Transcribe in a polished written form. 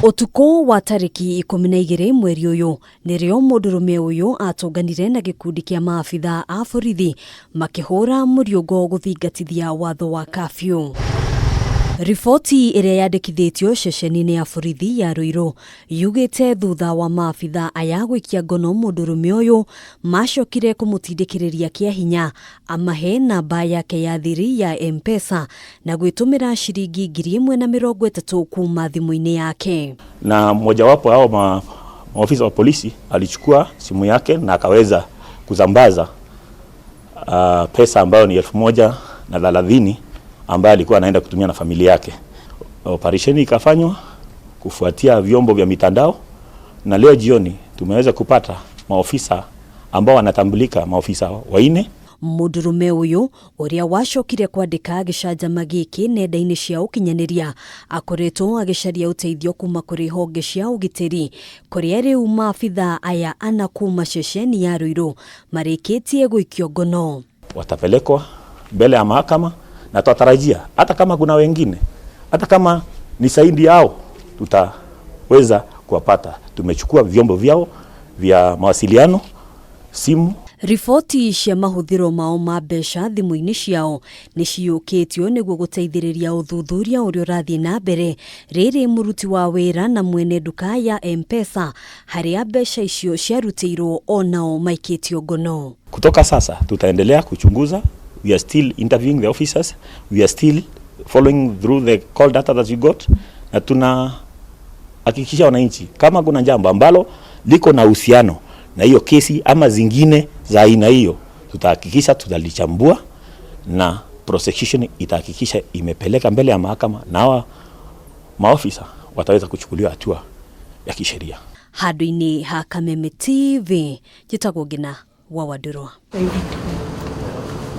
Ũtukũ wa tarĩki 12 mweri ũyũ nĩrĩo mũndũrũme ũyũ atũnganire na gĩkundi kĩa maabitha a borithi makĩhũra mũriũngo gũthingatithia watho wa kafyu. Riboti ĩrĩa yandĩkithĩtio ceceni-inĩ ya borithi ya Ruiru yugĩte thutha wa maabitha aya gũikia ngono mũndũrũme ũyũ macokire kũmũtindĩkĩrĩria kĩa hinya amahe namba yake ya thiri ya M-Pesa na gwĩtũmĩra ciringi 1,030 kuma thimũ-inĩ yake. Na mmojawapo hao maofisa wa polisi alichukua simu yake na akaweza kusambaza pesa ambayo ni 1,030 ambayo alikuwa anaenda kutumia na familia yake. Operesheni ikafanywa kufuatia vyombo vya mitandao, na leo jioni tumeweza kupata maofisa ambao wanatambulika, maofisa 4. Mũndũrũme ũyũ ũrĩa wacokire kwandĩka gĩcanjama gĩkĩ nenda-inĩ cia ũkinyanĩria akoretwo agĩcaria ũteithio kuma kũrĩ honge cia ũgitĩri kũrĩa rĩu maabitha aya ana kuma ceceni ya Ruiru marĩkĩtie gũikio ngono. Watapelekwa mbele ya mahakama na tutatarajia hata kama kuna wengine, hata kama ni zaidi yao, tutaweza kuwapata. Tumechukua vyombo vyao vya mawasiliano, simu. Riboti cia mahũthĩro mao ma mbeca thimũ-inĩ ciao nĩ ciyũkĩtio nĩguo gũteithĩrĩria ũthuthuria ũrĩa ũrathiĩ na mbere rĩrĩ mũruti wa wĩra na mwene nduka ya M-Pesa harĩa mbeca icio ciarutĩirwo onao maikĩtio ngono. Kutoka sasa tutaendelea kuchunguza. We are still interviewing the officers, we are still following through the call data that we got, na tunahakikisha wananchi kama kuna jambo ambalo liko na uhusiano na hiyo kesi ama zingine za aina hiyo, tutahakikisha tutalichambua na prosecution itahakikisha imepeleka mbele ya mahakama na hawa maofisa wataweza kuchukuliwa hatua ya kisheria. Handũ-inĩ ha Kameme TV njĩtagwo Ngina wa Wandũrwa.